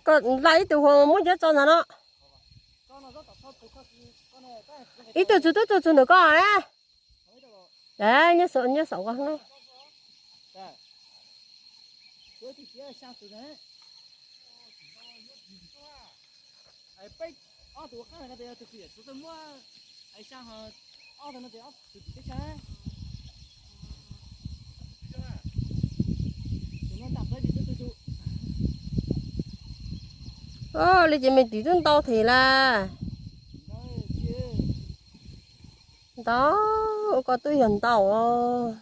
Koj nqa ib tug hua muab cov tso ntawm no. Ib tug txug tub txug ntawm koj na. Nyob saum, nyob saum koj no. Li ces me twb twb ntau thiab las. Ntau, ua koj twb yog ntau os.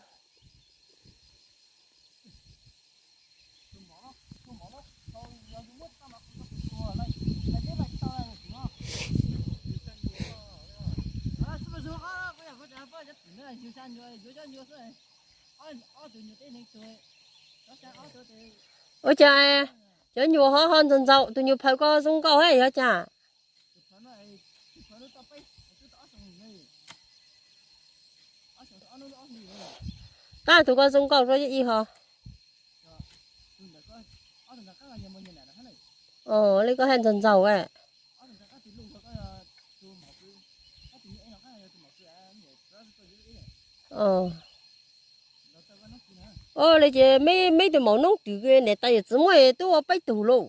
Ua cas cov nyuam ho ho ntxaus ntxaus, tus nyuam phaws ko zoo nkauj heev yog cas? Qab tus ko zoo nkauj rau ib ho. Li koj haj ntxaus ntxaus a. Ua li ces me, me tus maum noob twm niam tais yawm txiv muaj twb ua peb tug lauj.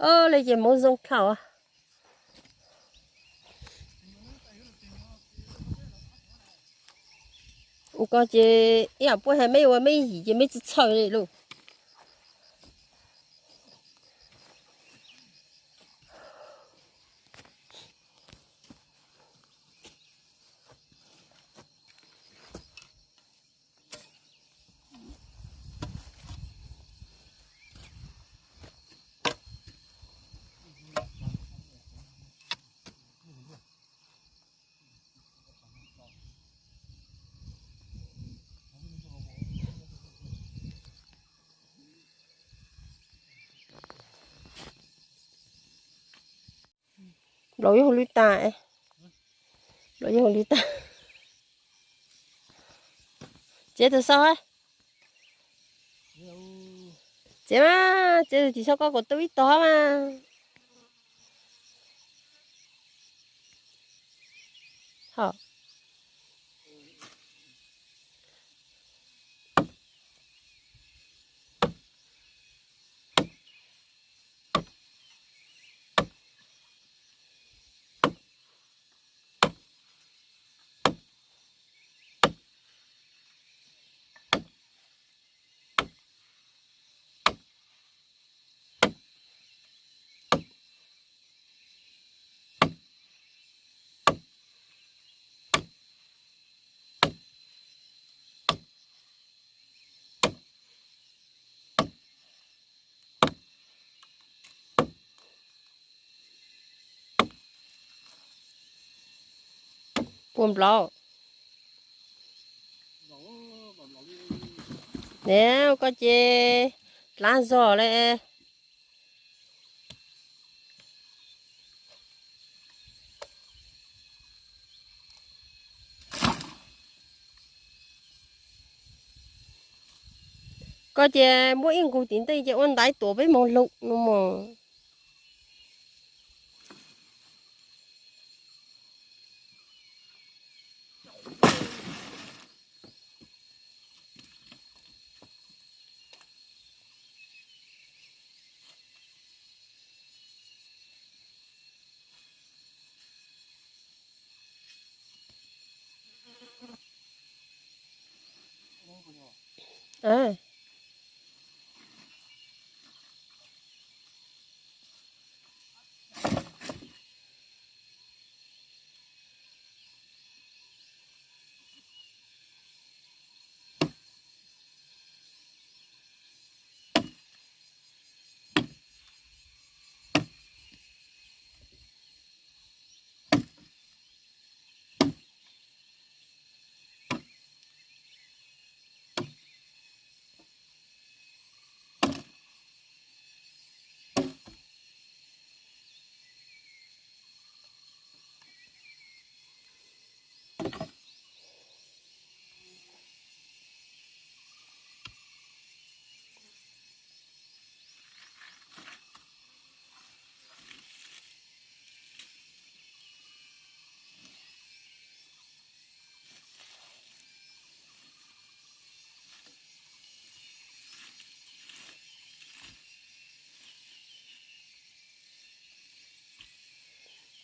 Ua li ces hmoov zoo dhau. Ua koj ces ib yam puab hais meb ua meb yim ces meb tsis txhawj li lauj. Nplaum yog hauv lub tas, nplaum yog hauv lub tas. Txiav tus sau, txiav mas, txiav tus tim sau koj kom tu ib tog mas. Puas nplaum? Ne, koj ces dlav zog li. Koj ces muab ib nqus tim ntej ces ua ntaiv tuav peb moog lug no mog.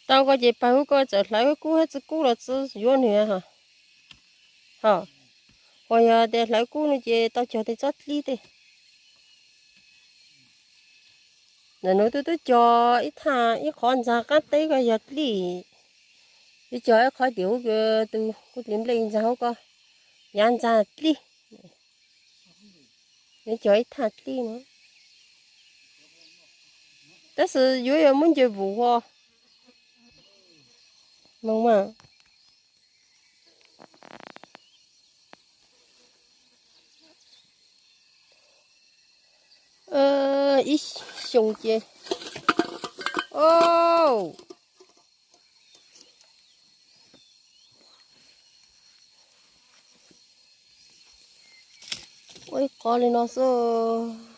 Tau ko ces pawg hub ko txawm hlawv kub thiab txiv kub los txiv yuav nws ho. Ho, uas yog tias hlawv kub no ces tau cog tej tsob dlib tej. Ntawm nuav twb twb cog ib thaj ib qhov ntxa qaab teb ko yog dlib. Twb cog ib qhov tim hub ko, tus kuv dlib nplej ntxa hub ko, yav ntxa dlib. Nws cog ib thaj dlib no, tab sis yuav yog muab nce vus ho. Moog mas. Ib xyoo ces, o, ua ib qho li no xwb.